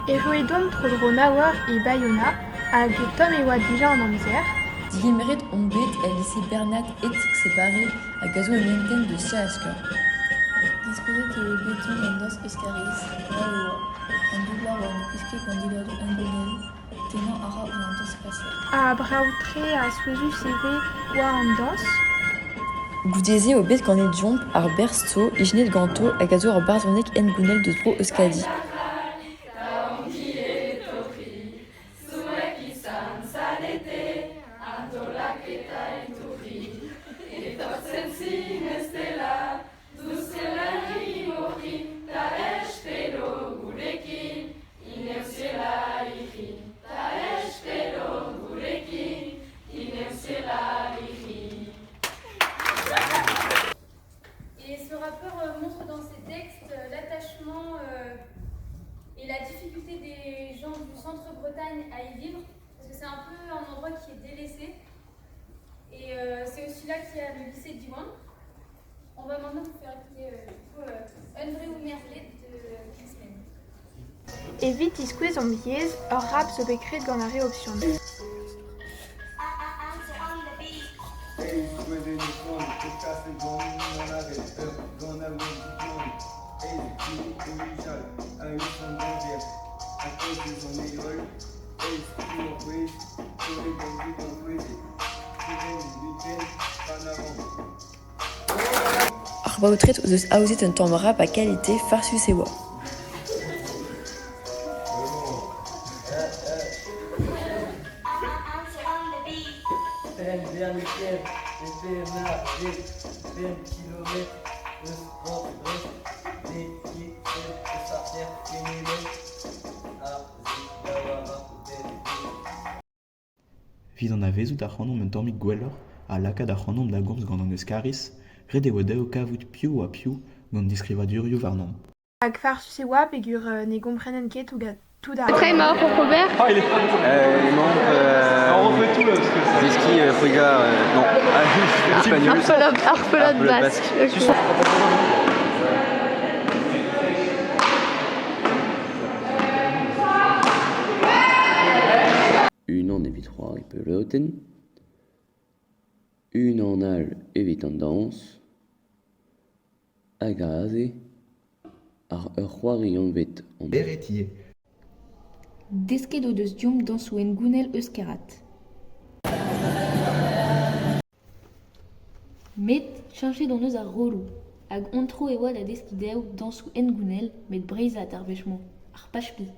Erru edont tro-dro nav eur e Baiona hag tomm e oa dija an amzer. Degemeret on bet el lise Bernat Etxebarri hag a zo un hentenn deus Siaskeur. Diskouezet eo bet deomp an dañs Euskariz, brav e oa. An doublañ a oa gwisket gant dilhadoù hengounel, tennañ a ra ouzh an dañs klasel. Ha brav-tre ha souezhus e vez war an dañs. Goude-se eo bet ganet deomp ar berz-to ijinet ganto hag a zo ur barzhoneg hengounel deus bro Euskadi. Et ce rappeur montre dans ses textes l'attachement et la difficulté des gens du centre-Bretagne à y vivre, parce que c'est un peu un endroit qui est délaissé. Et c'est aussi là qu'il y a le lycée Diwan. On va maintenant vous faire écouter du coup, André Merlet de Krismen. Evit diskouez hon yezh, ur rap zo bet graet gant ar re option. Ar baotred o deus aozet un tamm rap a kalite farsus e oa. Evit anavezout ac'hanomp un tammig gwelloc'h ha lakaat ac'hanomp da gomz gant an Euskariz, ret e oa dezho kavout piv ha piv gant deskrivadurioù warnomp. Hag farsus e oa peogwir ne gomprenen ket tout ar... Petra emaoc'h oc'h ober? Emaomp deskiñ c'hwega non, espagnol. Ar pelote basque. Unan evit c'hoari pelotenn, unan all evit an dañs, hag aze ur c'hoari anvet an Beretier. Desket o deus deomp dañsoù hengounel euskarat. Met cheñchet hon eus ar rolloù hag hon tro e oa da deskiñ dezho dañsoù hengounel met breizhat ar wech-mañ, ar pachpi.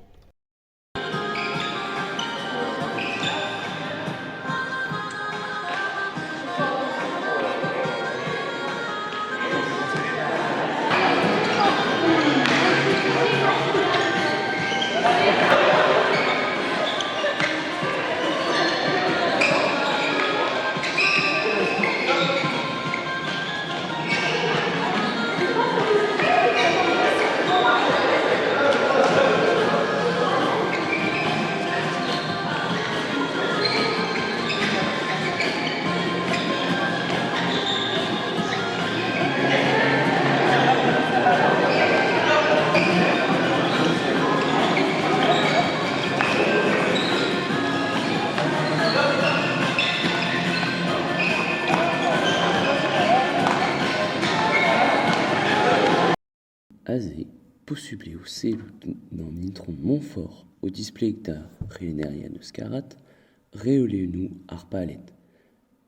Aze, posupl eo sellout d'an itron Montfort o displeg d'ar c'helennerien euskarat reolennoù ar paled,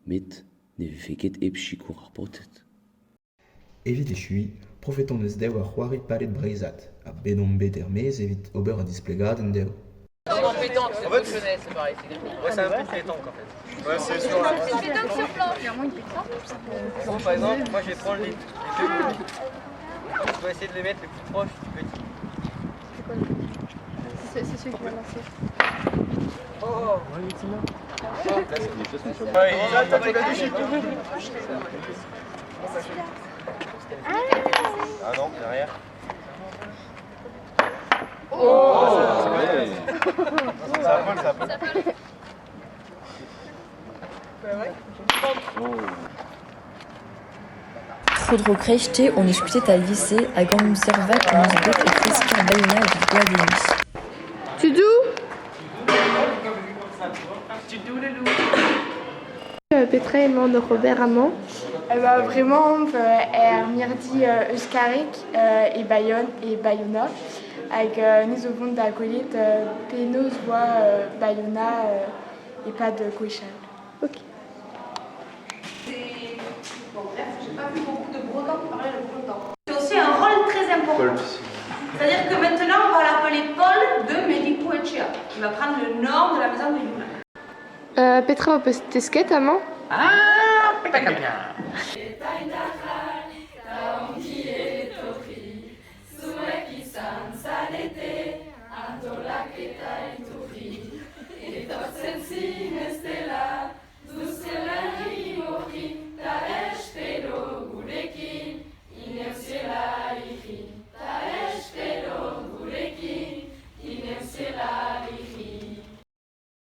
met ne vefe ket hep sikour ar paotred. Evit echuiñ, profet hon eus dezho ar c'hoari paled breizhat ha bet omp bet er-maez evit ober un displegadenn dezho. En pétanque, c'est fonctionnel, c'est pareil. Ouais, c'est un peu de pétanque en fait. Ouais, c'est sur la. C'est pétanque sur planche. Bon, par exemple, moi je vais prendre les deux boules. Je dois essayer de les mettre le plus proche du petit. C'est quoi le C'est celui qui va lancer. Oh, Ah non, derrière. Oh, Ça vole, ça vole. Tro-dro kreisteiz hon eus kuitaet al lise hag an amzer vat hon eus bet e kresker Baïona evit gwall denis. Petra emaon oc'h ober amañ? Ba bremañ omp er mirdi euskarek e Bayonne, e Baiona. Hag ni zo vont da gwelet penaos 'oa Baiona e-pad gwechall. Ok. Bon, bref, j'ai pas vu beaucoup de Bretons parler le breton. C'est aussi un rôle très important. C'est-à-dire que maintenant, on va l'appeler Paul de Medikuetxea, qui va prendre le nom de la maison de Yuna. Petra ho peus desket amañ? Ah, petra